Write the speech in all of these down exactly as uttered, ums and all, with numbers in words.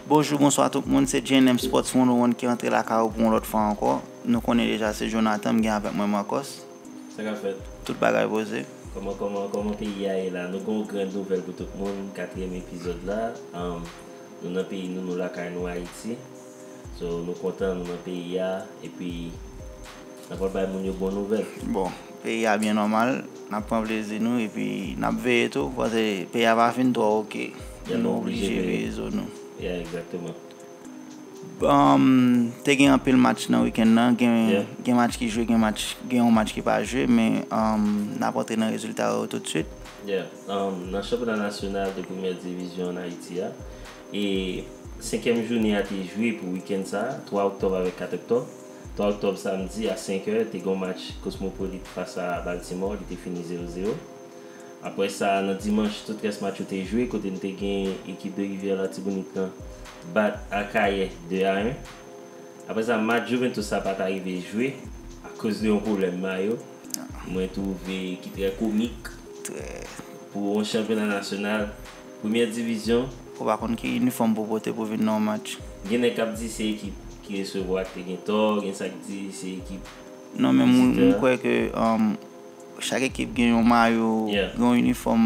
Bonjou, bonswa tout moun, se J N M Sports one oh one ki antre lakay ou pou yon lòt fwa ankò. Nou konnen deja se Jonathan, m gen avèk mwen Marcos. Sa k ap fèt? Tout bagay poze. Kòman, kòman, kòman peyi a ye la? Nou gen yon gran nouvèl pou tout moun, katriyèm epizòd la. Um, nou nan peyi nou, nou lakay nou Ayiti. So, nou kontan, nou nan peyi a. Epi, n ap pral bay moun yo bon nouvèl. Bon, peyi a byen nòmal, n ap pran plezi nou, epi n ap veye tou, paske peyi a pa fin twò oke. Ya, nou Nou oblije oblije veye. Veye zo nou. Ya, egzakteman. Um, te gen anpil match nan wikenn nan, gen, Yeah. Gen match ki jwe, gen match, gen yon match ki pa jwe, men um, n ap antre nan rezilta yo tout swit. Yeah. Um, nan chanpyona nasyonal de premyè divizyon an Ayiti a, e senkyèm jounen a te jwe pou wikenn sa a, twa oktòb avèk kat oktòb. Twa oktòb, samdi, a senk è, te gen yon match Cosmopolite fas a Baltimore, li te fini zewo zewo. Apre sa, nan dimanch, tout rès match yo te jwe, kote n te gen ekip de Rivyè Latibonit lan bat Akayè de a en. Apre sa, match Juventus sa pa ta rive jwe akoz de yon pwoblèm mayo. Mwen twouve ki trè komik Trè. Pou yon chanpyona nasyonal, premyè divizyon. Ou pa konn ki inifòm pou pote pou vin nan yon match. Gen nèg k ap di se ekip ki resevwa ki te gen tò, gen sa k di se ekip. Non, men mwen Vizitè. Mwen kwè ke um, chak ekip gen yon mayo, Yeah. Gen yon inifòm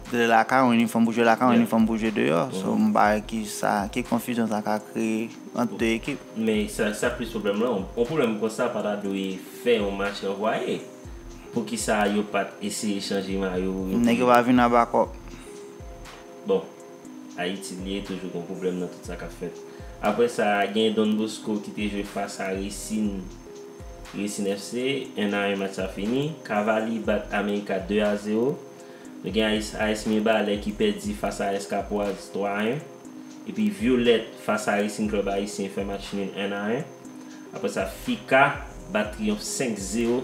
de lakay, yon inifòm pou jwe lakay, yon Yeah. Inifòm pou jwe deyò. So, Mhm. M pa wè ki sa, ki konfizyon sa ka kreye ant de ekip. Men sa, sa plis pwoblèm lan. Yon pwoblèm konsa pa ta dwe fè yon match ranvwaye. Poukisa yo pa t eseye chanje mayo yo? Nèg yo pa vin a bakòp. Bon, Ayiti li ye, toujou gen pwoblèm nan tout sa k ap fèt. Apre sa, gen Don Bosco ki te jwe fas a Racing, Racing F C, en a en match sa fini. Cavali bat America de a zewo. Nou gen A S, A S Mibalè ki pèdi fas a Escapouaz twa a en. Epi Violette fas a Racing Club Haïtien fè match nul en a en. Apre sa, Fika bat Triomphe senk zewo.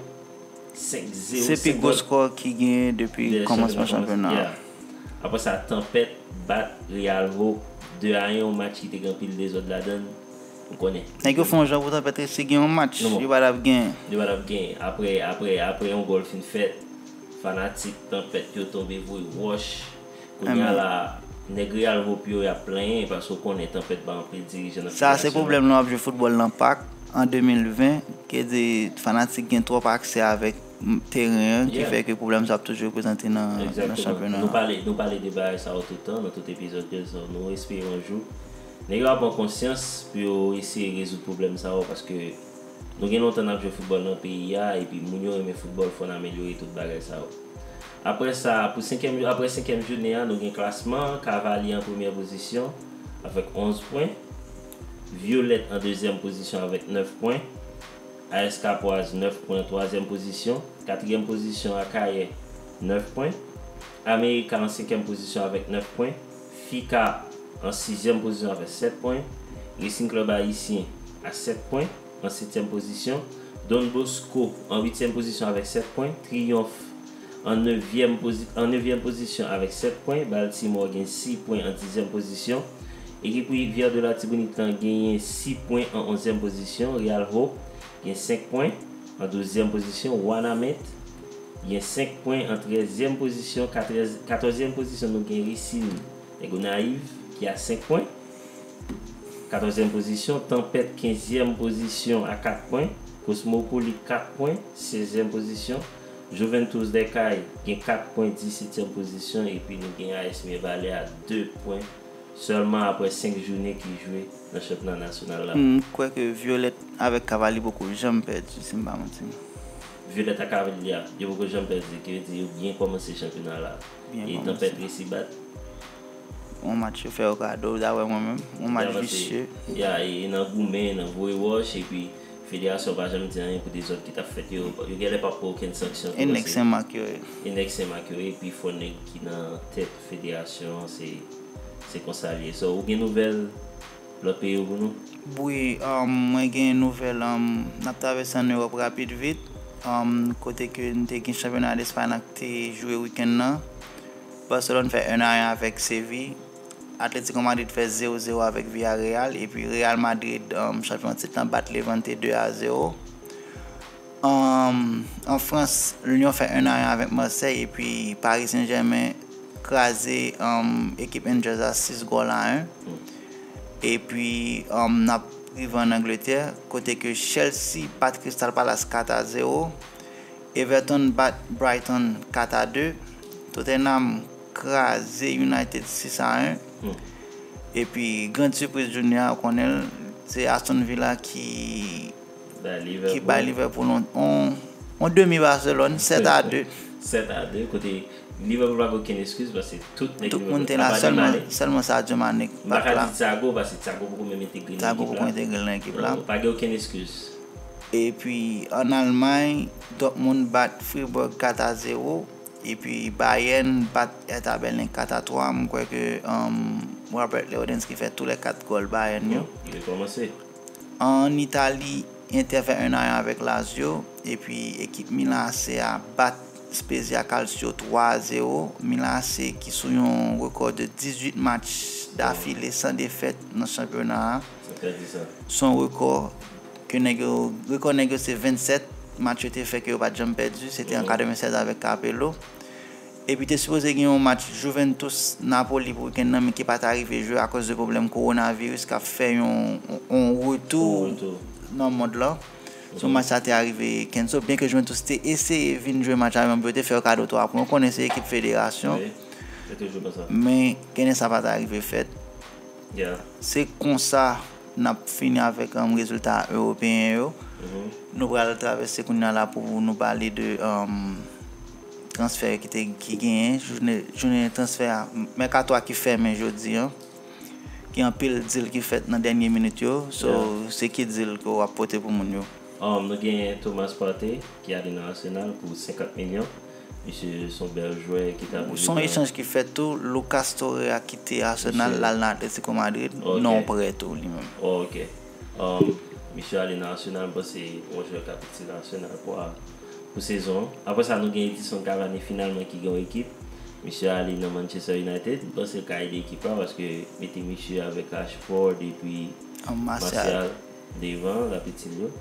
Senk zewo. Se pi gwo skò ki genyen depi kòmansman chanpyona. Yeah. Apre sa, Tanpèt bat Real Hope de a en, yon match ki te gen anpil dezòd ladan l. Ou konnen. Nèg yo fè yon jan pou Tanpèt resi gen yon match. Non. Yo pa t ap gen. Yo pa t ap gen. Apre, apre, apre yon gòl fin fèt, fanatik Tanpèt yo tonbe voye wòch. Kounye a la, nèg Real Hope yo, y ap plenyen paske w konnen Tanpèt ba anpil dirijan nan Sa se federasyon. Pwoblèm nan w ap jwe foutbòl nan pak an de mil ven, ki di fanatik gen twòp aksè avèk m, teren an, ki Yeah. Fè ke pwoblèm sa ap toujou reprezante nan, nan Egzakteman. chanpyona. Nou pale, nou pale de bagay sa yo tout tan, nan tout epizòd yo, so nou espere yon jou nèg yo va pran konsyans pou yo eseye rezoud pwoblèm sa yo, paske nou gen lontan n ap jwe foutbòl nan peyi a, epi moun yo renmen foutbòl, fò n amelyore tout bagay sa yo. Apre sa, pou senkyèm, apre senkyèm jounen an, nou gen klasman, Cavalier an premyè pozisyon avèk onz pwen, Violette an dezyèm pozisyon avèk nèf pwen, A S Capoise nèf pwen an twazyèm pozisyon, katriyèm pozisyon Akayè nèf pwen, America an senkyèm pozisyon avèk nèf pwen, Fika an sizyèm pozisyon avèk sèt pwen, Racing Club Haïtien a sèt pwen an setyèm pozisyon, Don Bosco an uityèm pozisyon avèk sèt pwen, Triomphe an nevyèm pozi-, an nevyèm pozisyon avèk sèt pwen, Baltimore gen sis pwen an dizyèm pozisyon, ekip Rivière de Latibonit lan genyen sis pwen an onzyèm pozisyon, Real Hope gen senk pwen an douzyèm pozisyon, Wanament gen senk pwen an trèzyèm pozisyon, katrèz-, katòzyèm pozisyon nou gen Racing de Gonayiv ki a senk pwen, katòzyèm pozisyon, Tanpèt kenzyèm pozisyon a kat pwen, Cosmopolite kat pwen, sèzyèm pozisyon, Juventus des Cayes gen kat pwen, disètyèm pozisyon, epi nou gen A S Mibalè a de pwen sèlman apre senk jounen ki jwe nan chanpyona nasyonal la. M kwè ke Violette avèk Cavalier poko janm pèdi, si m pa manti. Violette ak Cavalier, yo poko janm pèdi, ki vle di yo byen kòmanse chanpyona la. Byen E kòmanse. Tanpèt resi bat. Yon match yo fè yo kado, daprè mwen menm. Yon match visye. Ya, e nan goumen, nan voye wòch, epi federasyon pa janm di anyen pou dezòd ki t ap fèt yo. Yo genlè p ap pran okenn sanksyon. E nèg Senmak yo ye. E nèg Senmak yo ye, epi fò nèg ki nan tèt federasyon an, se, se konsa l ye. So, ou gen nouvèl lòt peyi yo pou nou? Wi, um, mwen gen nouvèl, um, n ap travèse ann Ewòp rapid vit, um, kote ke n te gen chanpyona Lespay lan ki te jwe wikenn nan. Barcelone fè en a en avèk Séville. Atlético Madrid fè zewo zewo avèk Villarreal. Epi Real Madrid, um, chanpyon tit lan, bat Levante de a zewo. Um, an Frans, Lyon fè en a en avèk Marseille. Epi Paris Saint-Germain kraze, um, ekip Angers a sis gòl a en. Epi, um, n ap rive ann Angletè, kote ke Chelsea bat Crystal Palace kat a zewo, Everton bat Brighton kat a de, Tottenham kraze United sis a en. Epi, gran sipriz jounen an, ou konnen l, se Aston Villa ki, ki bay Liverpool on, on, on demi Barcelone, sèt a de. Sèt a de, kote Liverpool pa gen okenn eskiz, paske tout nèg Liverpool, apa Di Mane. Tout moun te la, sèlman, sèlman Sadio Mane ki pa t la. M pa ka di Thiago, paske Thiago poko menm entegre nan ekip la. Thiago poko entegre nan ekip la. Pa gen okenn eskiz. Epi, ann Almay, Dortmund bat Freiburg kat a zewo. Epi, Bayern bat Hertha Berlin kat a twa. M kwè ke, um, Robert Lewandowski fè tou lè kat gòl Bayern yo. Bon, li rekòmanse. Ann Itali, Inter fè en a en avèk Lazio. Epi, ekip Milan A C a bat Spezia Calcio twa a zewo. Milan A C ki sou yon rekò de dizuit match dafile san defèt nan chanpyona a. Se yon rekò ke nèg yo, rekò nèg yo se vennsèt match yo te fè ke yo pa t janm pèdi, se te an katrevensèz avèk Capello. Epi te sipoze gen yon match Juventus Napoli pou wikenn nan, men ki pa t arive jwe akoz de pwoblèm kowonaviris k ap fè yon, yon retou nan mond lan. So match sa te arive cancel, byen ke Juventus te eseye vin jwe match la, men yo te fè yo kado twa pwen. Ou konnen se ekip federasyon. Men kenen sa pa t arive fèt. Se konsa n ap fini avèk, um, rezilta ewopeyen yo. Nou pral travèse kounye a la pou nou pale de, um, transfè ki te, ki genyen, jounen, jounen transfè a, mèkato a ki fèmen jodi an. Gen anpil deal ki fèt nan dènye minit yo. So, se ki deal ke w ap pote pou moun yo? Um, nou gen Thomas Partey ki ale nan Arsenal pou senkant milyon. Misye se yon bèl jwè ki t ap rive. Se yon echanj ki fèt tou. Lucas Torreira kite Arsenal, l al nan Atletico Madrid, nan yon prè tou li menm. Oh, ok. Um, misye ale nan Arsenal, m panse yon jwè k ap itil Arsenal pou a, pou sezon an. Apre sa, nou gen Edinson Cavani finalman ki gen yon ekip. Misye ale nan Manchester United. M panse l ka ede ekip la paske mete misye avèk Rashford epi Martial devan, l ap itil yo.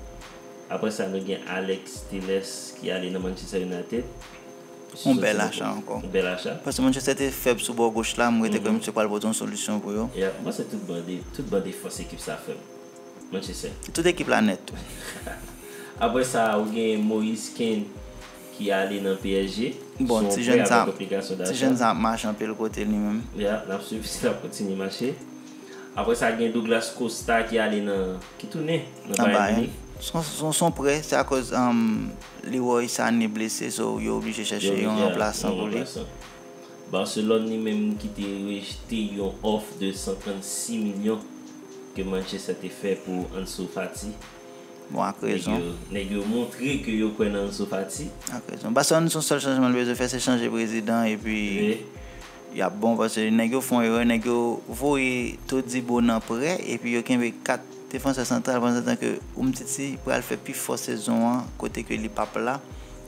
Apre sa, nou gen Alex Telles ki ale nan Manchester United. Yon bèl acha ankò. Yon bèl acha. Paske Manchester te fèb sou bò goch la, m rete kwè misye pral pote yon solisyon pou yo. Yeah, m panse tout bande, tout bande fòs ekip sa fèb. Manchester. Tout ekip la nèt tou. Apre sa, ou gen Moise Kean ki ale nan P S G. Bon, ti jèn sa, ti jèn sa ap mache anpil kote li menm. Yeah, n ap swiv si l ap kontinye mache. Apre sa, gen Douglas Costa ki ale nan, ki tounen nan Bayern Munich. Se yon, se yon prè, se akoz, um, Leroy Sané blese, so yo oblije chèche yon ranplasan pou li. Barcelone li menm ki te rejte yon òf de san trannsis milyon ke Manchester te fè pou Ansu Fati. Bon, ak rezon. Nèg yo, nèg yo montre ke yo kwè nan Ansu Fati. Ak rezon. Barcelone, se yon sèl chanjman l bezwen fè, se chanje prezidan, epi y ap bon, paske nèg yo fè yon erè, nèg yo voye Todibo nan prè, epi yo kenbe kat defansè santral, pandan tan ke Umtiti pral fè pi fò sezon an, kote ke li p ap la,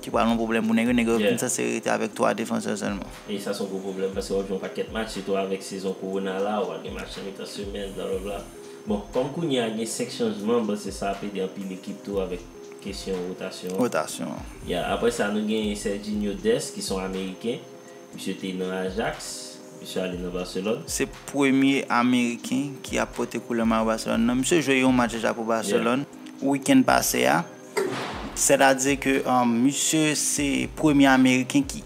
ki pral yon pwoblèm pou nèg yo, nèg yo vin sanse rete avèk twa defansè sèlman. E sa se yon gwo pwoblèm, paske w ap jwe yon pakèt match, sitou avèk sezon kowona la, w ap gen match nan mitan semèn, blablabla. Bon, kòm kounye a gen senk chanjman, m panse sa ap ede anpil ekip tou avèk kesyon wotasyon an. Wotasyon an. Ya, apre sa, nou gen Sergiño Dest, ki se yon Ameriken. Misye te nan Ajax, misye ale nan Barcelone. Se premye Ameriken ki ap pote koulè mayo Barcelone nan. Misye jwe yon match deja pou Barcelone wikenn pase a. Sètadi ke, um, misye se premye Ameriken ki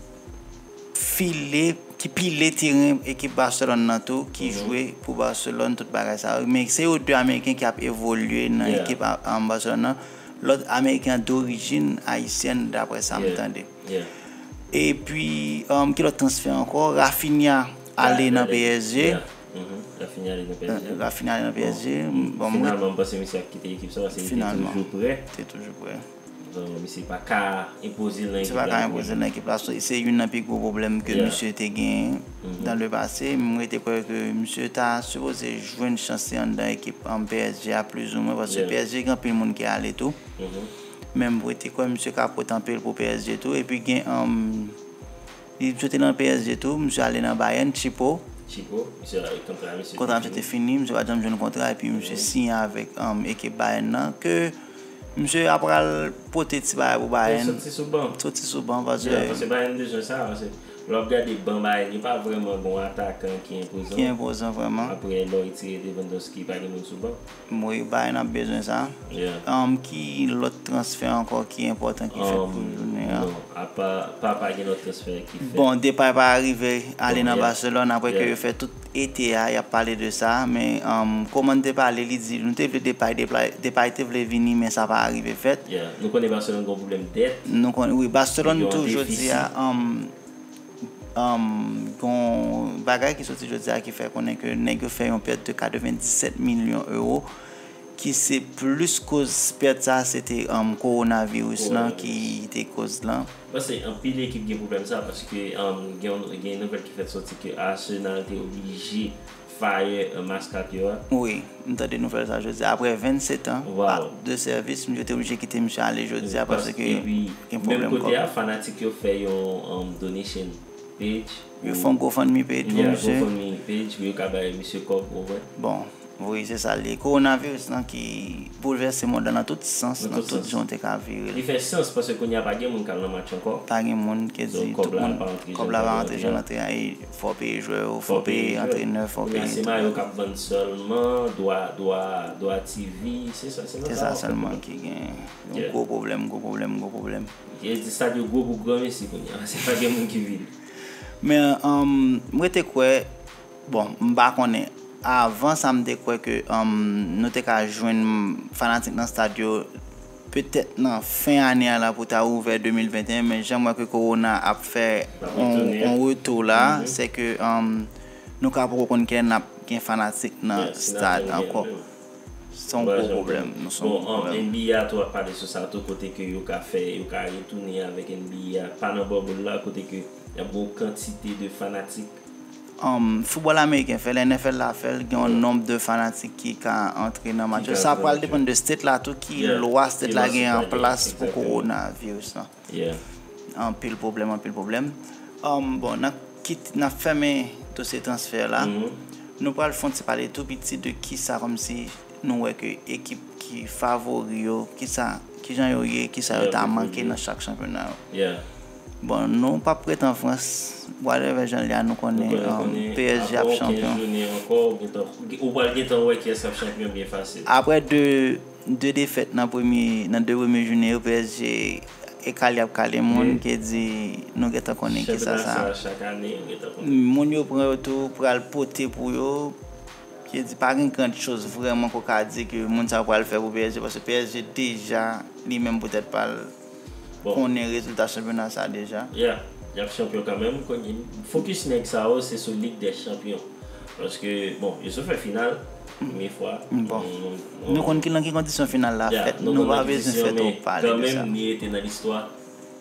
file, ki pile teren ekip Barcelone nan tou, ki jwe pou Barcelone, tout bagay sa yo. Men se yo de Ameriken ki ap evolye nan ekip a, a Barcelone nan. Lòt Ameriken an dorijin ayisyèn, daprè sa m tande. Epi, um, ki lòt transfè ankò? Raphinha ale nan P S G. Raphinha ale nan P S G. Raphinha ale nan P S G. Bon, finalman, m panse misye ap kite ekip sa, paske li te toujou prè. Te toujou prè. Misye pa ka enpoze l nan ekip la. Misye pa ka enpoze l nan ekip la. Se youn nan pi gwo pwoblèm ke misye te genyen dans le passé. M rete kwè ke misye ta sipoze jwenn chans li anndan ekip an P S G a plizoumwen, paske P S G gen anpil moun ki ale tou. Men m rete kwè misye ka pote anpil pou P S G tou. Epi gen, um, li sot nan P S G tou, misye ale nan Bayern, Chipo. Chipo, misye, kontra misye te fini. Kontra misye te fini, misye pa t janm jwenn kontra, epi misye siyen avèk, um, ekip Bayern nan, ke misye ap pral pote ti bagay pou Bayern. Soti sou ban. Soti sou ban, paske. Yeah, paske Bayern bezwen sa, paske Lè w ap gade ban Bayern yo, pa vrèman gen yon atakan ki enpozan. Ki enpozan vrèman. Apre lè w retire Lewandowski, pa gen moun sou ban. Wi, Bayern ap bezwen sa. Yeah. Um, ki lòt transfè ankò ki enpòtan ki fèt pou jounen an? Non, apa, pa, pa gen lòt transfè ki fèt. Bon, Depay pa rive ale nan Barcelone apre ke yo fè tout ete a, y ap pale de sa, men um, kòman n te pale, li di nou te vle Depay, Depay, Depay te vle vini, men sa pa rive fèt. Yeah. Nou konnen Barcelone gen yon pwoblèm dèt. Nou konnen, wi, Barcelone tou jodi a, um, um, gon bagay ki soti jodi a ki fè konnen ke nèg yo fè yon pèt de katrevendisèt milyon ewo, ki se plis koz pèt sa, se te um, kowonaviris lan ki te koz lan. Paske anpil ekip gen pwoblèm sa, paske um, gen, gen nouvèl ki fèt soti ke Arsenal te oblije fire uh, mascot yo a. Wi, m tande nouvèl sa jodi a. Apre vennsetan de sèvis, yo te oblije kite misye ale jodi a paske gen pwoblèm kòb. Menm kote a, fanatik yo fè yon um, donation page. Yo fè yon GoFundMe page pou misye. GoFundMe page pou yo ka bay misye kòb, ou wè. Bon, wi, se sa l ye. Kowonaviris lan ki boulvèse mond lan nan tout sans, nan tout jan w te ka vire l. Li fè sans paske kounye a pa gen moun k al nan match ankò. Pa gen moun ki di tout moun, kòb la pa rantre jan l antre a, e fò w peye jwè yo, fò w peye antrenè, fò w peye tout. Kounye a se mayo k ap vann sèlman, dwa, dwa, dwa T V, se sa, se sa sèlman ki gen. Yon gwo pwoblèm, gwo pwoblèm, gwo pwoblèm. Yo di stad yo gwo pou granmesi kounye a, se pa gen moun ki vini. Men um, m rete kwè, bon, m pa konnen. Avan sa, m te kwè ke um, nou te ka jwenn fanatik nan stad yo petèt nan fen ane a la pou ta ouvè de mil venteyen, men jan m wè ke kowona ap fè yon retou la, se ke um, nou ka poko konn kilè n ap gen fanatik nan stad ankò. Se yon gwo pwoblèm. Se yon gwo pwoblèm. Bon, N B A tou ap pale sou sa tou, kote ke yo ka fè, yo ka retounen avèk N B A pa nan bubble la, kote ke y ap gen yon kantite de fanatik. Um, foutbòl ameriken fè l, N F L la fè l, gen yon nonb de fanatik ki ka antre nan match yo. Sa pral depann de state la tou, ki lwa state la gen an plas pou kowonaviris lan. Anpil pwoblèm, anpil pwoblèm. Um, bon, n ap kit, n ap fèmen dosye transfè la. Nou pral fè yon ti pale tou piti de kisa kòmsi nou wè ke ekip ki favori yo, kisa, kijan yo ye, kisa yo ta manke nan chak chanpyona yo. Bon, nou p ap ret an Frans, whatever jan l ye a, nou konnen um, P S G ap chanpyon. Ou pral gentan wè kiyès k ap chanpyon byen fasil. Apre de de defèt nan premye, nan de premye jounen yo, P S G e kale y ap kale moun ki di nou gentan konnen kisa sa. Moun yo pran yo tou pral pote pou yo, ki di pa gen gran choz vrèman ke w ka di ke moun sa yo pral fè pou P S G, paske P S G deja li menm poutèt pa l konnen rezilta chanpyona sa deja. Yeah, y ap chanpyon kanmenm. Fokis nèg sa yo se sou Lig dè Chanpyon. Paske, bon, yo sot fè final, premye fwa. Bon. Nou konn ki nan ki kondisyon final la fèt. Nou pa bezwen fè twò pale de sa. Kanmenm, li rete nan listwa.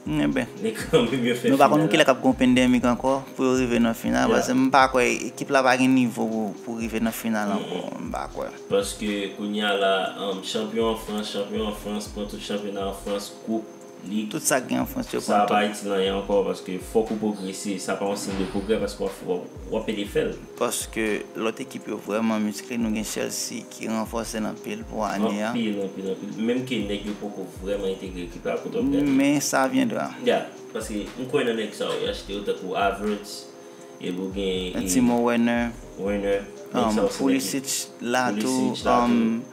Enben. Nou pa konn kilè k ap gen yon pandemik ankò pou yo rive nan final. Paske m pa kwè ekip la pa gen nivo pou, pou rive nan final ankò. M pa kwè. Paske kounye a la, um, chanpyon an Frans, chanpyon an Frans, pran tout chanpyona an Frans, koup, lig. Tout sa k gen an Frans, yo pran tout. Sa pa itil anyen ankò, paske fòk ou pwogrese. Sa pa yon siy de pwogrè, paske w ap, w ap, w ap pede fè l. Paske lòt ekip yo vrèman miskle. Nou gen Chelsea ki ranfòse l anpil pou ane a. Anpil, anpil, anpil. Menm ke nèg yo poko vrèman entegre ekip la, kote w ap gade. Men sa vyendra. Ya, paske m kwè nan nèg sa yo, yo achte yo tankou Havertz, epi w gen, e, Timo Werner. Werner. Nèg sa yo se nèg ki Pulisic la tou, Pulisic la tou. Um,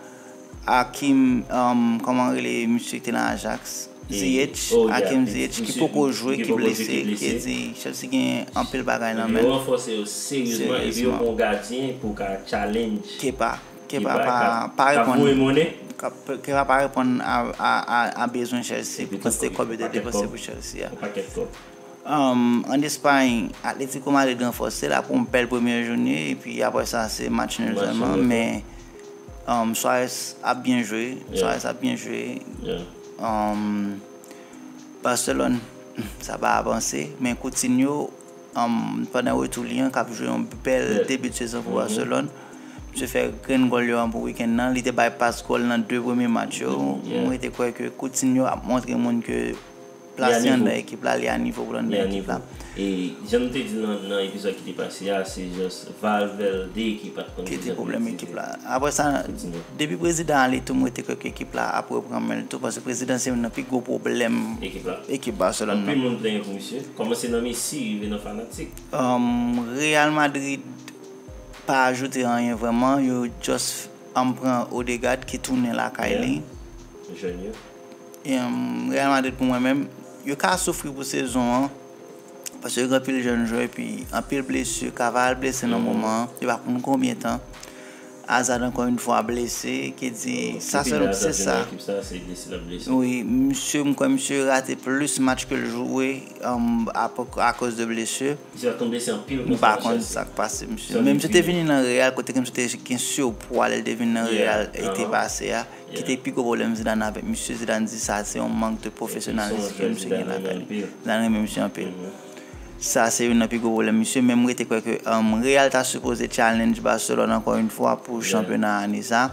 Hakim, um, kòman rele misye ki te nan Ajax? Ziyech, oh, yeah, Hakim Ziyech, ki poko jwe, ki blese, ki di Chelsea gen anpil bagay nan men l. Yo ranfòse yo seryezman, epi yo pran yon gadyen pou ka challenge. Kepa, Kepa pa, pa reponn. Kepa pa reponn a, a, a, a bezwen Chelsea, pou kantite kòb yo te depanse pou Chelsea a. Yon pakèt kòb. Um, an Espay, Atletico Madrid ranfòse l apre yon bèl premye jounen, epi apre sa, se match nul sèlman, men, um, Suarez ap byen jwe, Suarez ap byen jwe. Um, Barcelone, sa pa avanse, men Coutinho, um, pandan retou li an, k ap jwe yon bèl debi de sezon pou Barcelone. Misye fè grenn gòl yo an pou wikenn nan. Li te bay pas gòl nan de premye match yo. Mwen te kwè ke Coutinho ap montre moun ke plase anndan ekip la, li a nivo pou l anndan ekip la. E jan nou te di nan, nan epizòd ki te pase a, se jis Valverde ki pa t konn ki te pwoblèm ekip la. Apre sa, depi prezidan ale tou, m rete kwè ke ekip la ap reprann men l tou, paske prezidan se youn nan pi gwo pwoblèm ekip Barcelone nan. Anpil moun plenyen pou misye. Kòmanse nan Messi, rive nan fanatik. Real Madrid pa ajoute anyen vrèman. Yo just pran Odegaard ki tounen lakay li. Jèn yo. Real Madrid pou mwen menm, yo ka soufri pou sezon an. Paske yo gen anpil jèn jwè, epi anpil blesi. Carvajal blese nan moman an, yo pa konn konbyen tan. Hazard ankò yon fwa blese, ki di, sa se, se sa. Wi, misye, m kwè misye rate plis match ke l jwe, um, akoz de blesi. Misye pa konn blese anpil konsa. M pa konn sa k pase misye. Men misye te vini nan Real, kote ke misye te gen sipò lè l te vin nan Real ete pase a. Ki te pi gwo pwoblèm Zidane avèk misye. Zidane di sa se yon mank de pwofesyonalis ke misye gen lakay li. Zidane renmen misye anpil. Sa se youn nan pi gwo pwoblèm misye. Men m rete kwè ke, um, Real ta sipoze challenge Barcelone ankò yon fwa pou chanpyona ane sa.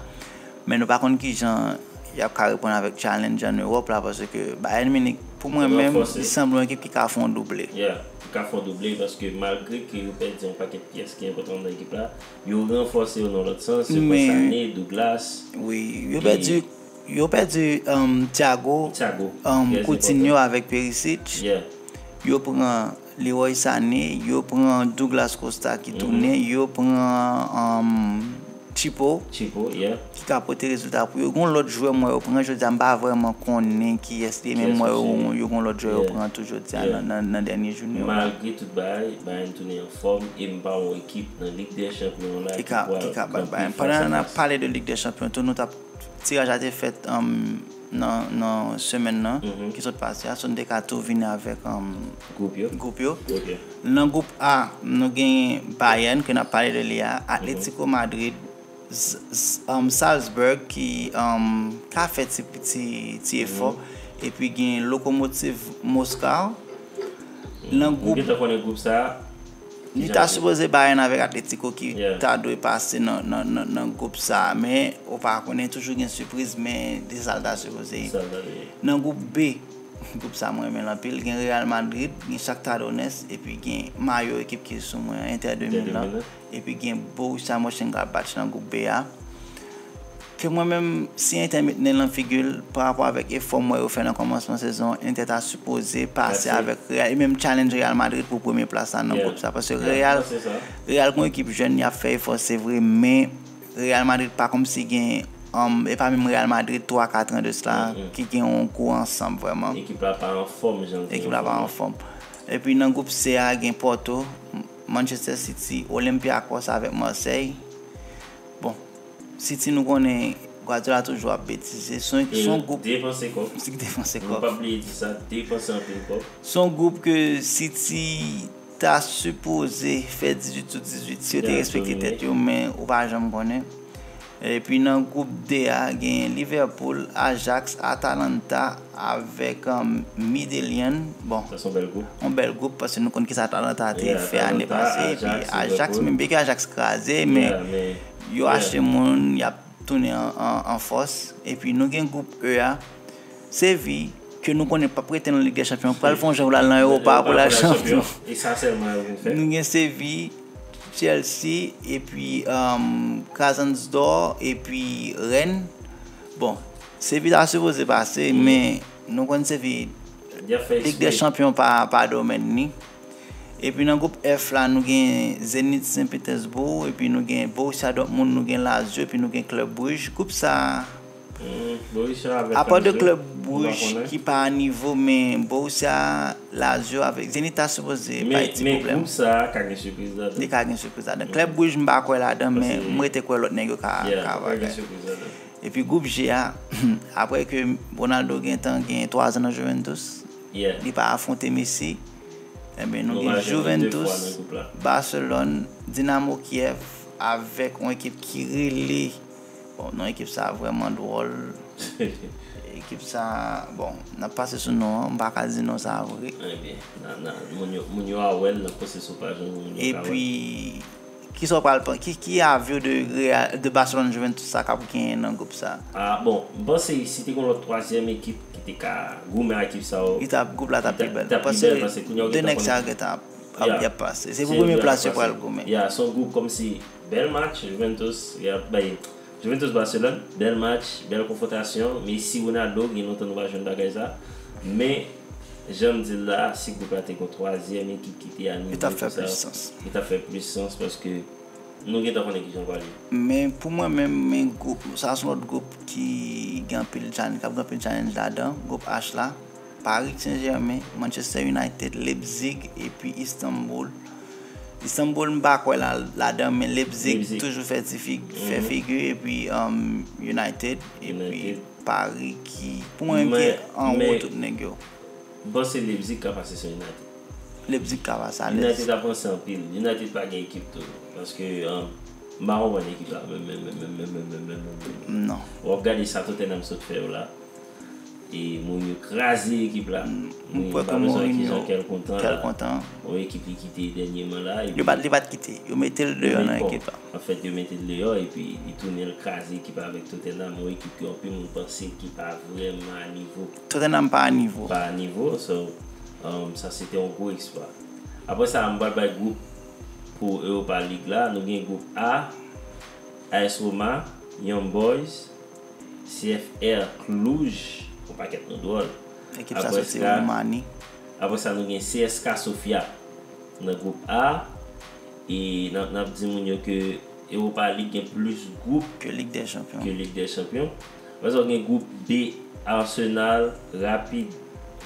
Men nou pa konn kijan y ap ka reponn avèk challenge an Ewòp la, paske Bayern Munich, pou mwen menm, li sanble yon ekip ki ka fè yon double. Yeah, ki ka fè yon double, paske malgre ke yo pèdi yon pakèt pyès ki enpòtan nan ekip la, yo ranfòse yo nan lòt sans, yo pran Sané, Douglas. Wi, yo pèdi, yo pèdi, um, Thiago, um, Coutinho avèk Perisic. Yo pran Leroy Sané, yo pran Douglas Costa ki tounen, yo pran, um, Chipo, ki ka pote rezilta pou yo. Gon lòt jwè m wè yo pran, jodi a m pa vrèman konnen kiyès li ye, men m wè yo, yo gon lòt jwè yo pran tou jodi a nan, nan, nan dènye jounen yo. Malgre tout bagay, Bayern tounen anfòm e m pa wè yon ekip nan Lig dè Chanpyon an la ki pral kanpe fas a fas. Pandan n ap pale de Lig dè Chanpyon tou, nou t ap, tiraj la te fèt, um, nan, nan semèn nan ki sot pase a, so n te ka tou vini avèk, um, gwoup yo. Nan gwoup A, nou genyen Bayern, ke n ap pale de li a, Atletico Madrid, S-, S-, um, Salzburg, ki, um, ka fè ti, ti, ti efò, epi gen Lokomotiv Moskaw. Nan gwoup, nou ta sipoze Bayern avèk Atletico ki ta dwe pase nan, nan, nan, nan gwoup sa a, men ou pa konnen, toujou gen sipriz, men se sa l ta sipoze ye. Nan gwoup B, gwoup sa mwen renmen l anpil, gen Real Madrid, gen Shakhtar Donetsk, epi gen mayo ekip ki sou mwen an, Inter de Milan, epi gen Borussia Mönchengladbach nan gwoup B a. Ke mwen menm, si Inter met nen nan figi l, pa rapò avèk efò m wè yo fè nan kòmansman sezon an, Inter ta sipoze pase avèk Real, e menm challenge Real Madrid pou premye plas la nan gwoup sa. Paske Real, Real gon ekip jèn, y ap fè efò, se vre, men Real Madrid pa kòmsi gen, um, e pa menm Real Madrid twa, kat an de sila, ki gen yon gwo ansanm vrèman. Ekip la pa anfòm jan l te anfòm. Epi nan gwoup C a, gen Porto, Manchester City, Olympiakos avèk Marseille. Bon, City nou konnen Guardiola toujou ap betize. Se yon, se yon gwoup. Depanse kòb. City depanse kòb. Nou pa bliye di sa, depanse anpil kòb. Se yon gwoup ke City ta sipoze fè dizuit sou dizuit. Si yo te respekte tèt yo, men ou pa janm konnen. Epi nan gwoup D a, gen Liverpool, Ajax, Atalanta avèk, um, Midtjylland. Bon, sa se yon bèl gwoup. Yon bèl gwoup, paske nou konn kisa Atalanta te fè ane pase. Epi Ajax, menm byen ke Ajax kraze, men yo achte moun, y ap tounen an, an, an fòs. Epi nou gen gwoup E a, Seville, ke nou konnen p ap rete nan Lig dè Chanpyon, pral fè yon jan pou l al nan Ewòpa pou l al chanpyon. E sa sèlman yo vin fè. Nou gen Seville, Chelsea, epi, um, Krasnodar, epi Rennes. Bon, Sevilla ta sipoze pase, men nou konn Sevilla, Lig dè Chanpyon pa, pa domèn li. Epi nan gwoup F la, nou gen Zenit Sen Petèsbou, epi nou gen Borussia Dortmund, nou gen Lazio, epi nou gen Club Brugge. Gwoup sa a, apa de Club Brugge ki pa a nivo, men Borussia, Lazio avèk Zenit ta sipoze bay ti pwoblèm. Men gwoup sa a ka gen sipriz ladan. Li ka gen sipriz ladan. Club Brugge, m pa kwè ladan, men m rete kwè lòt nèg yo ka, ka bagay. Epi gwoup G a, apre ke Ronaldo gentan gen twa zan nan Juventus, li pa afwonte Messi, enben, nou gen Juventus, Barcelone, Dinamo Kiev, avèk yon ekip ki rele, bon, non, ekip sa vrèman dwòl. Ekip sa, bon, n ap pase sou non an, m pa ka di non sa vre. Ebyen, moun yo, moun yo a wè l, n ap poste sou paj nou, moun yo ka wè l. Epi, Kisa w pral panse? Ki, ki avi w de, Real- de Barcelone Juventus sa k ap genyen nan gwoup sa? Ah, bon, m panse si te gen lòt twazyèm ekip ki te ka goumen ak ekip sa yo, Li t ap, gwoup la t ap pi bèl. T ap pi Paske bèl, paske kounye a ou de gentan nèg sa konnen. Gentan ap, Yeah. ap, y ap pase. Se Se pou premye yo plas yo pase. Pral goumen. Ya, se yon gwoup kòmsi bèl match, Juventus, y ap bay Juventus Barcelone, bèl match, bèl konfwontasyon. Messi, Ronaldo, gen lontan nou pa jwenn bagay sa. Men, jan m di l la, si gwoup la te gen twazyèm ekip ki te a nivo Li t ap fè sa, plis sans. Li t ap fè plis sans paske nou gentan konnen kijan l pral ye. Men pou mwen menm, men gwoup, sa se yon lòt gwoup ki gen anpil challenge, k ap gen anpil challenge ladan, gwoup H la, Paris Saint-Germain, Manchester United, Leipzig, epi Istanbul. Istanbul m pa kwè la, ladan, men Leipzig Leipzig. Toujou fè ti fig, fè figi, epi um, United, epi United. Paris ki, pou mwen menm ki Men- anwo men- tout nèg yo. M panse Leipzig ka pase sou United. Leipzig ka pase alèz. United ap ranse anpil. United pa gen ekip tou. Paske um, m pa konprann ekip la. Men, men, men, men, men, men, men, men, men, men. Non. W ap gade sa Tottenham sot fè yo la. E moun yo kraze ekip la. M Moun yo kwè pa ke bezwen ki Mourinho jan kèl kontan kèl la. Kontan. Yon ekip li kite dènyèman la. Yo bat, li bat kite. Yo mete l deyò nan Bon, ekip la. Anfèt, yo mete l deyò epi li tounen l kraze ekip avèk Tottenham. Yon ekip ke anpil moun panse ki pa vrèman a nivo. Tottenham pa a nivo. Pa a nivo. So, um, sa se te yon gwo eksplwa. Apre sa, m pral bay gwoup pou Europa League la. Nou gen gwoup A, A S Roma, Young Boys, C F R Cluj, yon pakèt non dwòl. Ekip sa Apre soti sa- Romani. Apre sa, nou gen C S K Sofia nan gwoup A. E n ap, n ap di moun yo ke Europa League gen plis gwoup Ke Ligue des Champions. ke Ligue des Champions. Apre sa, w gen gwoup B, Arsenal, Rapid,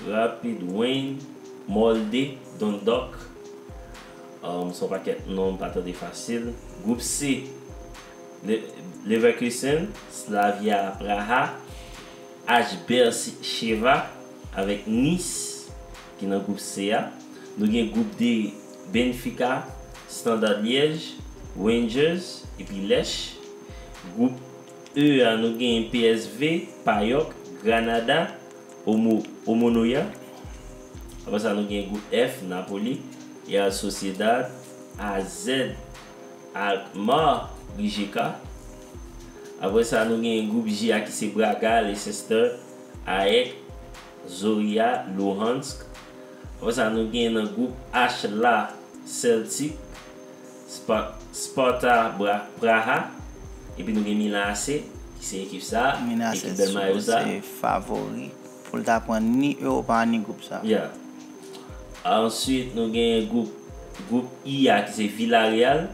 Rapid Wien, Molde, Dundalk. Um, se yon pakèt non m pa tande fasil. Gwoup C, Le- Leverkusen, Slavia Praha, H Beersheva avèk Nice ki nan gwoup C a. Nou gen gwoup D, Benfica, Standard Liège, Rangers epi Lech. Gwoup E a, nou gen P S V, Payok, Granada, Omo- Omonoia. Apre sa, nou gen gwoup F, Napoli, Real Sociedad, A Z, Alkmaar, Rijeka. Apre sa, nou gen gwoup J a ki se Braga, Leicester, A E K, Zorya, Luhansk. Apre sa, nou gen nan gwoup H la, Celtic, Spa- Sparta Bra- Praha. Epi nou gen Milan A C, ki se ekip sa, Milan A C ekip bèl mayo sa. Se favori pou l ta pran ni Europa ni gwoup sa. Yeah. Answit, nou gen gwoup, gwoup I a ki se Villarreal,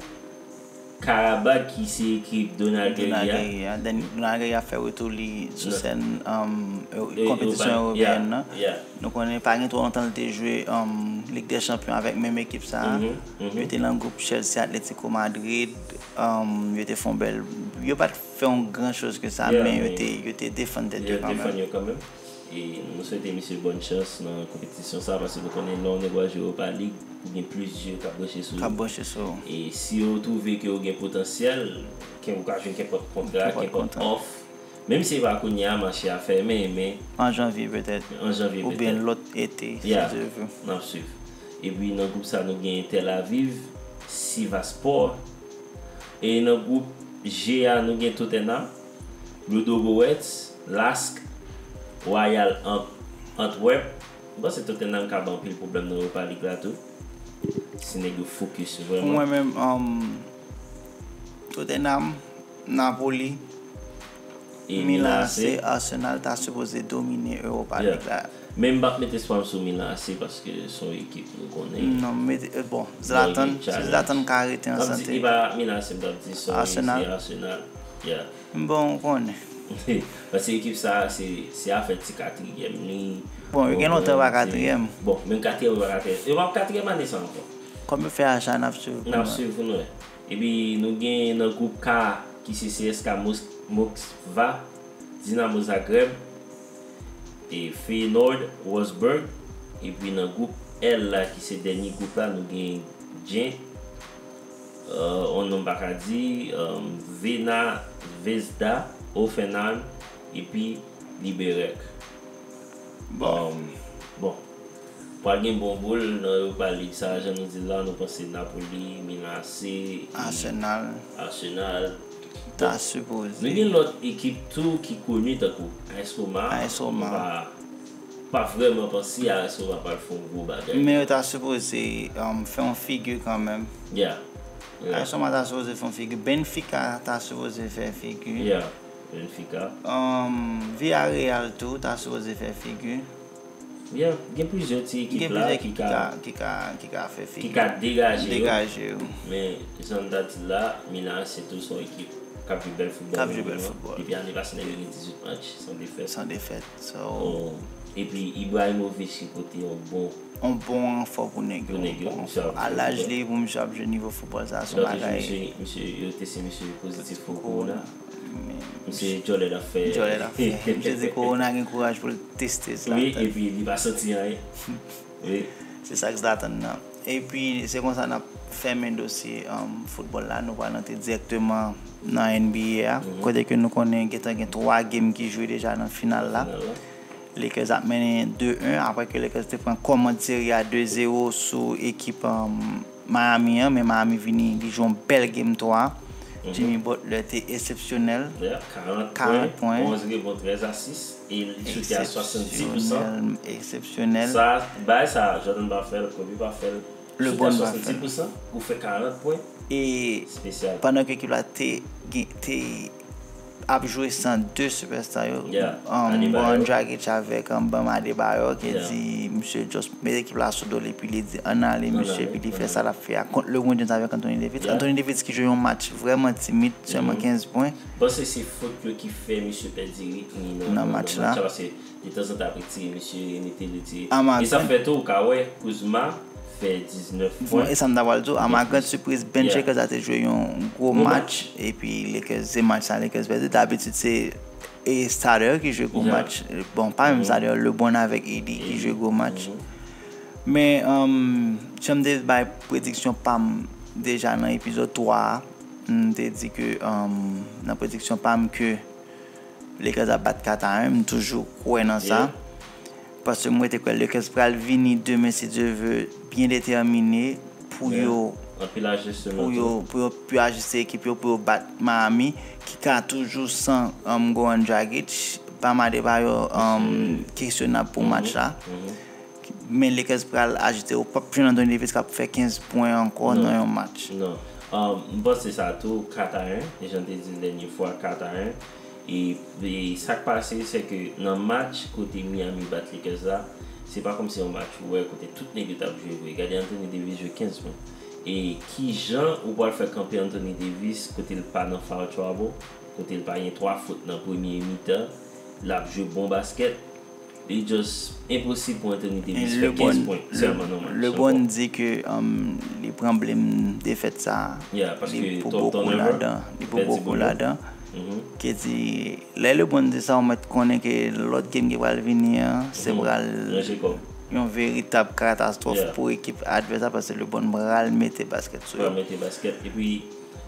Karabag ki se ekip Donald Guerrero. Donald Guerrero. Donald Guerrero fè retou li sou Non. Sèn um, E- konpetisyon Europa- eropeyèn nan. Yeah, yeah. Nou konnen pa gen twò lontan li te jwe um, Ligue des Champions avèk menm ekip sa. Mhm, mhm. Yo te nan gwoup Chelsea, Atletico Madrid, um, yo te fè yon bèl. Yo pa t fè yon gran choz ke sa, Yeah, men yo men- te, yo te defann tèt Yo yo kanmenm. Defann yo kanmenm. E nou swete misye bòn chans nan konpetisyon sa, paske nou konnen lè yon nèg w al jwe Europa League, ou gen plis je k ap branche sou K ap ou. Branche sou ou. E si yo twouve ke ou gen potansyèl, ke ou ka jwenn kenpòt kontra, Kenpòt kenpòt kontra. Òf. Menm si se pa kounye a, mache a fèmen, men An janvye petèt. An janvye Oubyen petèt. Lòt ete, si Yeah, Dye vle. N ap swiv. Epi nan gwoup sa, nou gen Tel Aviv, Sivasspor. E nan gwoup G a, nou gen Tottenham, Ludo Goretz, Lask, Royal Ant- Antwerp. M panse Tottenham ka ba anpil pwoblèm nan Europa League la tou. Si nèg yo fokis Pou vrèman. Mwen menm, um, Tottenham, Napoli, E Milan Milan A C, A C. Arsenal ta sipoze domine Europa Yeah. League la. Men m p ap met espwa m sou Milan A C paske se yon ekip nou konnen. Non, men, eh, bon, Zlatan, Gen si challenge. Zlatan ka rete an M ap di, sante. e pa Milan A C m t ap di, se yon Arsenal. se Arsenal. Yeah. Bon, ou konnen. Paske ekip sa, se se afè ti katriyèm li. Bon, yo gen lontan pa katriyèm. Bon, menm katriyèm yo pa katriyèm. Yo p ap katriyèm ane sa ankò. Kòm yo fè acha, n ap swiv pou N ap nou. Swiv pou nou wè. Epi nou gen nan gwoup K ki se C S K Mos- Moskva, Dinamo Zagreb, e Feyenoord Wolfsburg. Epi nan gwoup L la ki se dènye gwoup la, nou gen Gent, euh, yon non m pa ka di, euh, Crvena Zvezda, Hoffenheim, epi Liberec. Bon. Um, bon. Pral gen bon boul nan Europa League sa, jan nou di la, nou panse Napoli, Milan A C, e Arsenal. Arsenal. Ta sipoze. Nou gen lòt ekip tou ki koni tankou A S Roma. A S Roma. Nou pa, pa vrèman panse A S Roma pral fè yon gwo bagay. Men yo ta sipoze um, fè yon figi kanmenm. Yeah. A S Roma ta sipoze fè yon figi. Benfica ta sipoze fè figi. Yeah. Benfica. Um, Villarreal tou ta sipoze fè figi. Yeah, gen plizyè ti ekip la ki ka ki ka ki ka fè ki figi. Ka degaje yo. Degaje yo. Men jan m ta di la, Milan se tou son ekip k ap jwe bèl foutbòl. K ap jwe bèl foutbòl. Depi ane pase nèg yo gen dizuit match san defèt. San defèt. So, Bon, epi Ibrahimovic ki pote yon bon yon bon ranfò pou nèg yo. Pou nèg yo, Bon misye ranfò. ap A jwe laj bon. Li pou misye ap jwe nivo foutbòl sa se yon Lòt jou bagay. Misye, misye, yo teste misye pozitif pou Corona. Corona. Men Misye djòlè l ap fè. Djòlè l ap fè. Misye di Corona gen kouraj pou l teste Wi, Zlatan. Epi li pa santi anyen. Wi. Se sa k Zlatan nan. Epi se konsa n ap fèmen dosye um, foutbòl la. Nou pral antre dirèkteman nan N B A a. Kote ke nou konnen gentan gen twa game ki jwe deja nan final la. Final la. Lakers ap mennen de en apre ke Lakers te pran kòmand seri a de zewo sou ekip um, Miami an, men Miami vini li jwe yon bèl game twa. Jimmy Butler te eksepsyonèl. Yeah, karant Karant pwen, pwen. Onz rebon, trèz asis, e li choute a swasanndis pousan. Eksepsyonèl, eksepsyonèl. Sa, bagay sa, Jordan pa fè l, Kobe pa fè l. LeBron pa fè l. Swasanndis pousan, ou fè karant pwen, E espesyal. Pandan ke ekip la te, gen- te ap jwe san de sipèsta yo, Yeah, um, Adebayo. Goran Dragic avèk um, Bam Adebayo, ki Yeah. di misye just met ekip la sou do li, epi li di ann ale Ann misye, ale, epi li ann fè ale. Sa l ap fè a kont LeBron James avèk Anthony Davis. Yeah. Anthony Davis ki jwe yon match vrèman timid, sèlman kenz pwen. Panse se fot yo ki fè misye pèdi ritm li nan Nan match la. Paske detanzantan ap retire misye, remete l, retire. Ama E sa gen- fè tou, ou ka wè, Kuzma fè diznèf Bon, pwen. E sa m ta pral di w, ama grand sipriz, bench Yeah. Lakers la te jwe yon gwo Gwo match, epi Lakers, se match sa Lakers pèdi. Dabitid se e starter ki jwe gwo Yeah. match. Bon, pa menm starter, LeBron avèk A D ki jwe gwo match. Men, um, jan m te bay prediksyon pa m deja nan epizòd twa a, m te di ke um, nan prediksyon pa m ke Lakers ap bat kat a en, m toujou kwè nan sa. Yeah. Paske m rete kwè Lakers pral vini demen, si Dye ve, byen detèmine pou yo Anpil ajistman pou tou. yo pou yo pou yo ajiste ekip yo pou yo bat Miami ki ka toujou san um, Goran Dragic. Bam Adebayo um, kesyonab pou match la. Men Lakers pral ajite, ou p ap jwenn Anthony Davis k ap fè kenz pwen ankò nan yon match. Non. Um, m panse sa tou, kat a en, jan te di l dènye fwa, kat a en. E, e sa k pase, se ke nan match kote Miami bat Lakers la, se pa kòmsi yon match ou wè kote tout nèg yo t ap jwe vre. Gade Anthony Davis jwe kenz pwen. E kijan ou pral fè kanpe Anthony Davis kote l pa nan foul trouble, kote l pa gen twa fot nan premye mitan, l ap jwe bon baskèt. Li just enposib pou Anthony Davis fè kenz pwen sèlman nan match. LeBron di ke um, li pran blame defèt sa. Yeah, paske Li pou twòp bokou turnover, ladan. Li pou pèdi bokou bokou. Ladan. Ki di, lè LeBron di sa, ou mèt konnen ke lòt game ki pral vini an, se pral Ranje kò. Yon veritab katastwòf Yeah. Pou ekip advès la, paske LeBron pral mete baskèt sou Pral yo. Mete baskèt. Epi,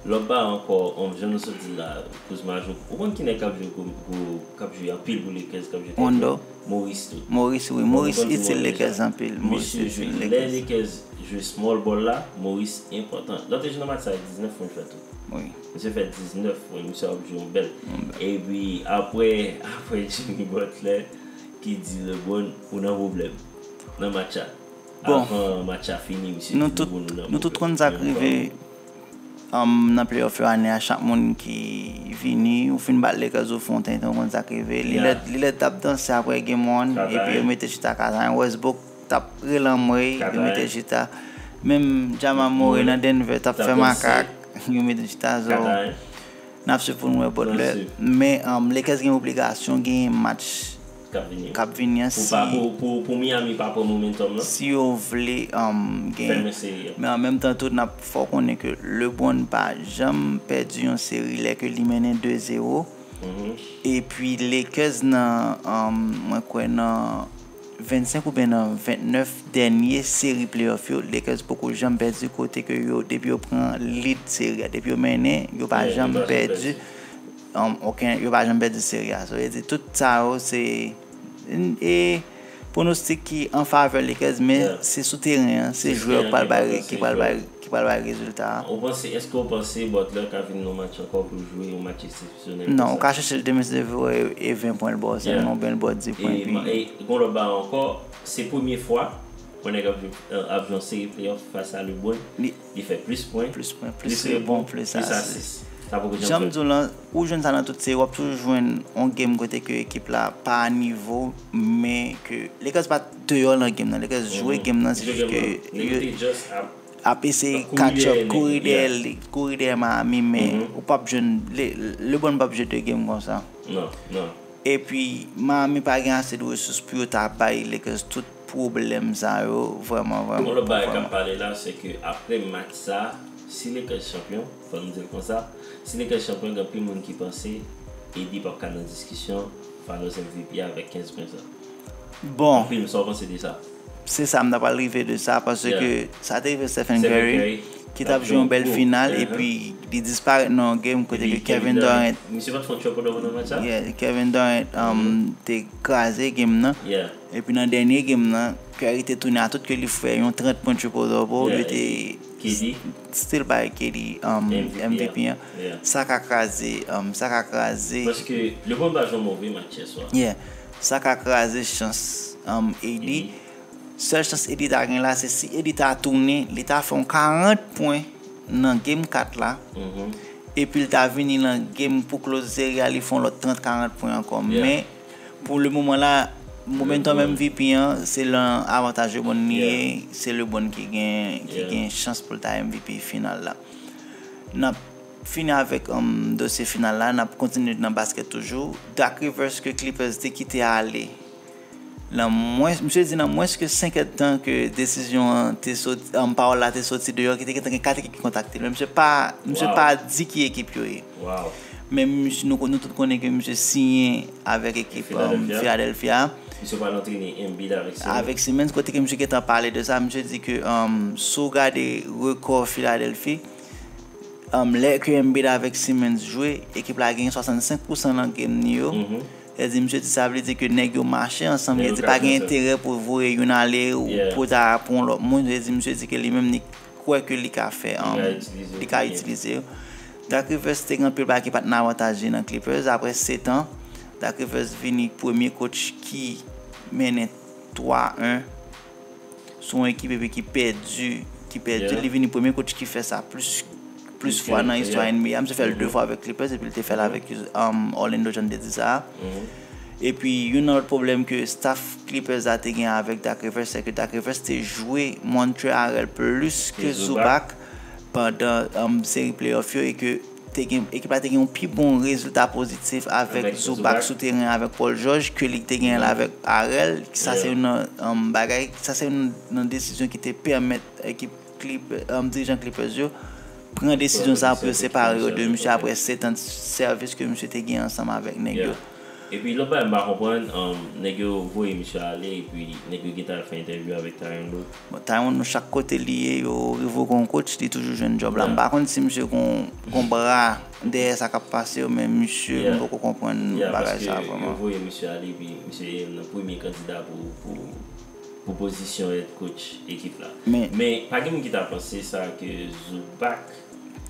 lòt ba ankò, um, jan nou sot di la, Kuzma jwe. Ou konn ki nèg k ap jwe gwo, gwo, k ap jwe anpil pou Lakers, k ap jwe Rondo. Morris tou. Morris, wi. Bon, Morris nou konn itil Morris Lakers la. Anpil. Misye jwe. Lè Lakers jwe small ball la, Morris enpòtan. Lòt jou nan match sa, diznèf pwen fè tou. Wi. Misye fè diznèf pwen, misye ap jwe yon bèl. Epi, apre, apre Jimmy Butler, ki di LeBron, ou nan pwoblèm. Nan match la. Bon. Avan match la fini, misye Nou di tout, LeBron, ou nan nou tout pwoblèm. Konn sa k rive um, nan playoff yo ane a, chak moun ki vini, ou fin bat Lakers ou fè yon tenten, ou konn sa k rive. Lillard, Lillard t ap danse apre game one, epi yo mete chita kat a en. Westbrook t ap rele anmwey, yo mete chita. Menm Jamal Murray nan Denver t ap fè makak, yo mete chita. So, n ap swiv pou n wè Butler. Men um, Lakers gen obligasyon genyen match k ap vini. K ap vini an, Pou si, pa, pou, pou, pou Miami pa pran momentum lan. Si yo vle um, gen. Fèmen seri a. Men an menm tan tou, n ap fè w konnen ke LeBron pa janm pèdi yon seri lè ke li mennen de zewo. Epi Lakers nan, um, mwen kwè nan vennsenk oubyen nan vennèf dènye seri playoff yo, Lakers poko janm pèdi kote ke yo, depi yo pran lead seri a, depi yo mennen, yo pa janm pèdi. Um, okenn, yo pa janm pèdi seri a. So, e di tout sa yo, se, e, pwonostik ki an favè Lakers, men se sou teren an, se jwè ki pral bay, ki pral bay, ki pral bay rezilta a. Ou panse, èske ou panse Butler ka vin nan match ankò pou jwe yon match eksepsyonèl? Non, ou ka chèche l demen se devan e ven pwen l ba w sèlman, oubyen l ba w dis pwen. Epi gon lòt bagay ankò, se premye fwa yon nèg ap jwe yon seri playoff fas a LeBron, li fè plis pwen, plis pwen, plis rebon, plis asis. Sa poko janm fèt. Jan m di w lan, ou jwenn sa nan tout seri, w ap toujou jwenn yon game kote ke ekip la pa a nivo, men ke Lakers pa t deyò nan game nan. Lakers jwe game nan, se jis ke yo ap eseye catch up, kouri dèyè li, kouri dèyè Miami, men ou p ap jwenn, LeBron p ap jwe de game konsa. Non, non. Epi Miami pa gen ase de resous pou yo ta bay Lakers tout pwoblèm sa yo vrèman, vrèman. Yon lòt bagay k ap pale la, se ke apre match sa, si Lakers chanpyon, fò n di l konsa, si Lakers chanpyon, gen anpil moun ki panse AD p ap ka nan diskisyon Finals MVP a avèk kenz pwen sa. Bon. Anpil, sa w panse de sa? Se sa, m ta pral rive de sa, paske sa te rive Stephen Curry, ki t ap jwe yon bèl final, epi li disparèt nan yon game kote ke Kevin Durant. Misye pa t fè yon triple double nan match sa? Yeah, Kevin Durant um, te kraze game nan. Epi nan dènye game nan, Curry te tounen a tout ke li fè yon trant pwen triple double, li te still bay KD um, MVP an. Sa ka kraze, um, sa ka kraze. Paske LeBron pa jwe yon move match yè swa. Yeah. Sa ka kraze chans um, AD. Sèl chans AD ta gen la, se si AD ta tounen, li ta fè yon karant pwen nan game kat la, epi l ta vini nan game pou close seri a, li fè yon lòt trant, karant pwen ankò. Men, pou le moman la, momentum MVP an, se lan avantaj LeBron li ye, se LeBron ki gen, ki gen chans pou l ta MVP final la. N ap fini avèk um, dosye final la, n ap kontinye nan basket toujou. Doc Rivers ke Clippers te kite ale. Nan mwens, misye di nan mwens ke senk èdtan ke desizyon an te soti, um, pawòl la te soti deyò, ki te gentan gen kat ekip ki kontakte l. Men misye pa, misye pa di ki ekip yo ye. Men misye, nou, nou tout konnen ke misye siyen avèk ekip um, Philadelphia. Misye pral antrene Embiid avèk Simmons. Avèk Simmons, kote ke misye gentan pale de sa, misye di ke um, si w gade rekò Philadelphia, um, lè ke Embiid avèk Simmons jwe, ekip la genyen swasannsenk pousan nan game li yo. Sa di, misye di sa vle di ke nèg yo mache ansanm, li di pa gen enterè pou voye youn ale ou pou ta pran yon lòt moun. Sa di, misye di ke li menm li kwè ke li ka fè, um, li ka itilize yo. Doc Rivers te gen anpil bagay ki pa t nan avantaj li nan Clippers. Apre sèt an, Doc Rivers vini premye coach ki mennen twa en sou yon ekip epi ki pèdi, ki pèdi. Li vini premye coach ki fè sa plis, plis fwa nan istwa NBA. Misye fè l de fwa avèk Clippers epi l te fè l avèk um, Orlando, jan n te di sa a. Epi youn nan lòt pwoblèm ke staff Clippers la te gen avèk Doc Rivers, se ke Doc Rivers te jwe Montrezl Harrell plis ke Zubac pandan um, seri playoff yo e ke te gen, ekip la te gen yon pi bon rezilta pozitif avèk Zubac sou teren avèk Paul George ke li te genyen l avèk Harrell. Sa se youn nan um, bagay, sa se youn nan desizyon ki te pèmèt ekip Clip, um, dirijan Clippers yo pran desizyon sa pou yo separe yo de misye apre sèt an sèvis ke misye te gen ansanm avèk nèg yo. Epi lòt bagay m pa konprann, um, nèg yo voye misye ale epi nèg yo gentan al fè entèvyou avèk Tyronn Lue. Bon, Tyronn Lue, chak kote li ye, yo revoke yon coach, li toujou jwenn djòb la. M pa konn si misye gon, gon bra dèyè sa k ap pase yo, men misye, m poko konprann bagay sa vrèman. Yo voye misye ale epi misye nan premye kandida pou, pou, pou pozisyon head coach ekip la. Men pa gen moun ki ta panse sa ke Zubac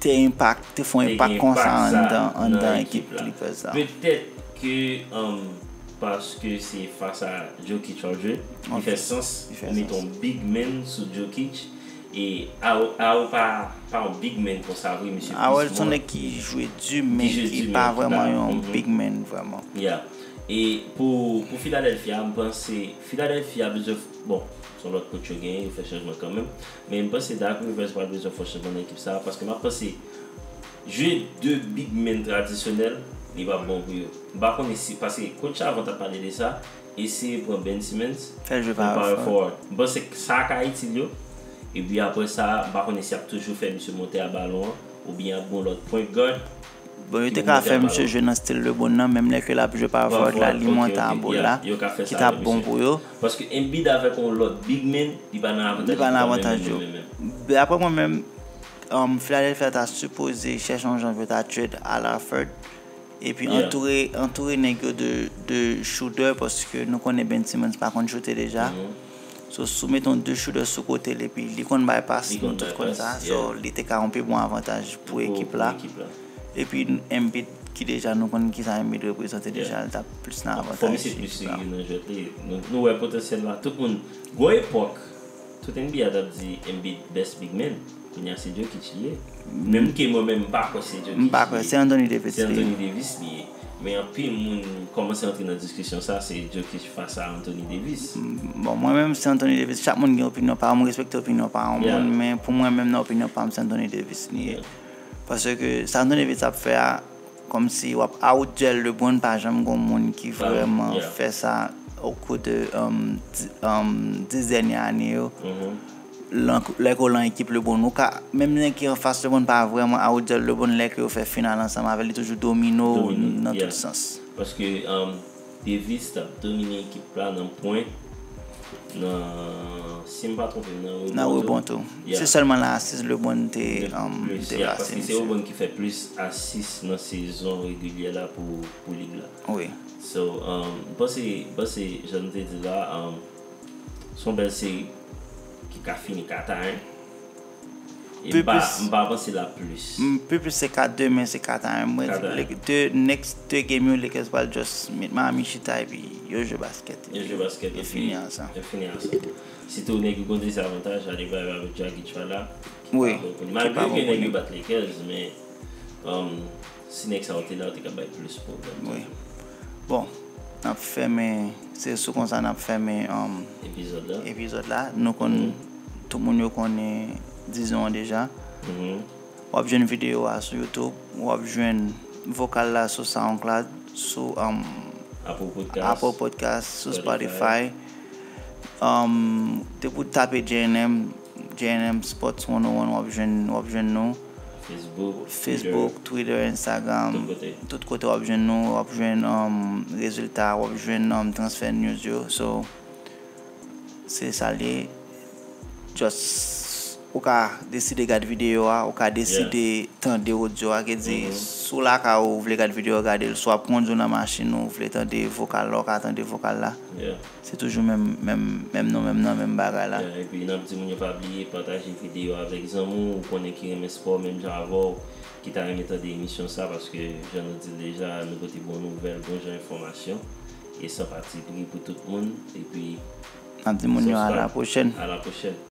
te enpak, te fè yon enpak konsa anndan, anndan ekip Clippers la. Petèt ke, um, paske se fas a Jokic w ap jwe, li fè sans ou mete yon big man sou Jokic. E Harrell pa, pa yon big man konsa vre, misye plis mwen. Harrell se yon nèg ki jwe di, men ki pa vrèman yon big man vrèman. Yeah. E pou, pou Philadelphia, m panse Philadelphia bezwen, bon, se yon lòt coach yo genyen, yo fè chanjman kanmenm. Men m panse Doc Rivers pral bezwen fè chanjman nan ekip sa a, paske m ap panse jwe de big men tradisyonèl, li p ap bon pou yo. M pa konnen si, paske coach avan t ap pale de sa, eseye pran Ben Simmons pou l power forward. M panse sa ka itil yo. Epi apre sa, m pa konnen si y ap toujou fè misye monte a balon an, oubyen y ap gen yon lòt point guard. Bon, yo te ka fè misye jwe nan stil LeBron nan, menm lè ke l ap jwe power forward la, li monte a bòl la, ki t ap bon pou yo. Paske Embiid avèk yon lòt big man, li pa nan avantaj yo. Li pa nan avantaj yo. Daprè mwen menm, um, Philadelphia ta sipoze chèche yon jan pou yo ta trade Al Horford. Epi antoure antoure nèg yo de de shooter, paske nou konnen Ben Simmons pa konn choute deja. So si w mete yon de shooter sou kote l epi li konn bay pas, nou tout konn sa. So li te ka yon pi bon avantaj pou ekip la. Epi Embiid ki deja nou konn kisa Embiid reprezante deja, li t ap plis nan avantaj ekip la. Fò misye plis seri nan jwèt li. Nou wè potansyèl la. Tout moun, gon epòk, tout N B A t ap di Embiid best big man. Kounye a se Jokic li ye. Menm ke mwen menm m pa kwè se Jokic li ye. M pa kwè, se Anthony Davis li ye. Se Anthony Davis li ye. Men anpil moun kòmanse antre nan diskisyon sa, se Jokic fas a Anthony Davis. Bon, mwen menm se Anthony Davis. Chak moun gen opinyon pa yo, m respekte opinyon pa yon moun, men pou mwen menm nan opinyon pa m se Anthony Davis li ye. Paske sa Anthony Davis ap fè a, kòmsi w ap outduel LeBron, pa janm gon moun ki vrèman fè sa au cours de um, di- um, dis dènye ane yo. Lè ke w lan ekip LeBron, ou ka, menm nèg ki anfas LeBron pa vrèman outduel LeBron lè ke yo fè final ansanm avè l, li toujou domine w nan tout sans. Paske um, Davis t ap domine ekip la nan pwen, nan, si m pa twonpe m, nan rebon tou. Nan rebon tou. Se sèlman la asis LeBron te um, depase misye. Paske se LeBron ki fè plis asis nan sezon regilyè la pou, pou lig la. Wi. So, um, m panse, m panse, jan nou te di la, um, se yon bèl seri ki ka fini kat a en. E m pa, m pa panse l ap plis. M pi plis se kat de, men se kat a en. Mwen di, de next de game yo, Lakers pral just met Miami chita epi yo jwe basket. Yo jwe basket epi yo fini ansanm. Yo fini ansanm. Sitou nèg yo konn dezavantaj, ale bay avèk Dragic pa la. Wi. Malgre ke nèg yo bat Lakers, men um, si nèg sa yo te la, yo te ka bay plis pwoblèm. Wi. Bon, n ap fèmen, se sou konsa n ap fèmen um, epizòd la. Epizòd la. Nou konn, tout moun yo konnen dizon an deja. W ap jwenn videyo a sou YouTube, w ap jwenn vokal la sou SoundCloud, sou um, Apple Podcast, sou Spotify. Um, depi w tape J N M, J N M Sports one oh one, w ap jwenn, w ap jwenn nou. Facebook, Twitter, Instagram, tout kote w ap jwenn nou, w ap jwenn um, rezilta, w ap jwenn um, transfer news yo. So, se sa l ye. Just, ou ka deside gad videyo a, ou ka deside tande odyo a, ki di, si w lakay ou, ou vle gad videyo a, gade l. Si w ap kondui nan machin ou, ou vle tande vokal la, ou ka tande vokal la. Se toujou menm, menm, menm non, menm nan, menm bagay la. Yeah, epi n ap di moun yo pa bliye pataje videyo avèk zanmi w ou konnen ki renmen spò menm jan avè w, ki ta renmen tande emisyon sa, paske jan nou di l deja, nou pote bon nouvèl, bon jan enfòmasyon, e san patipri pou tout moun. Epi n ap di moun yo a la pwochèn. A la pwochèn.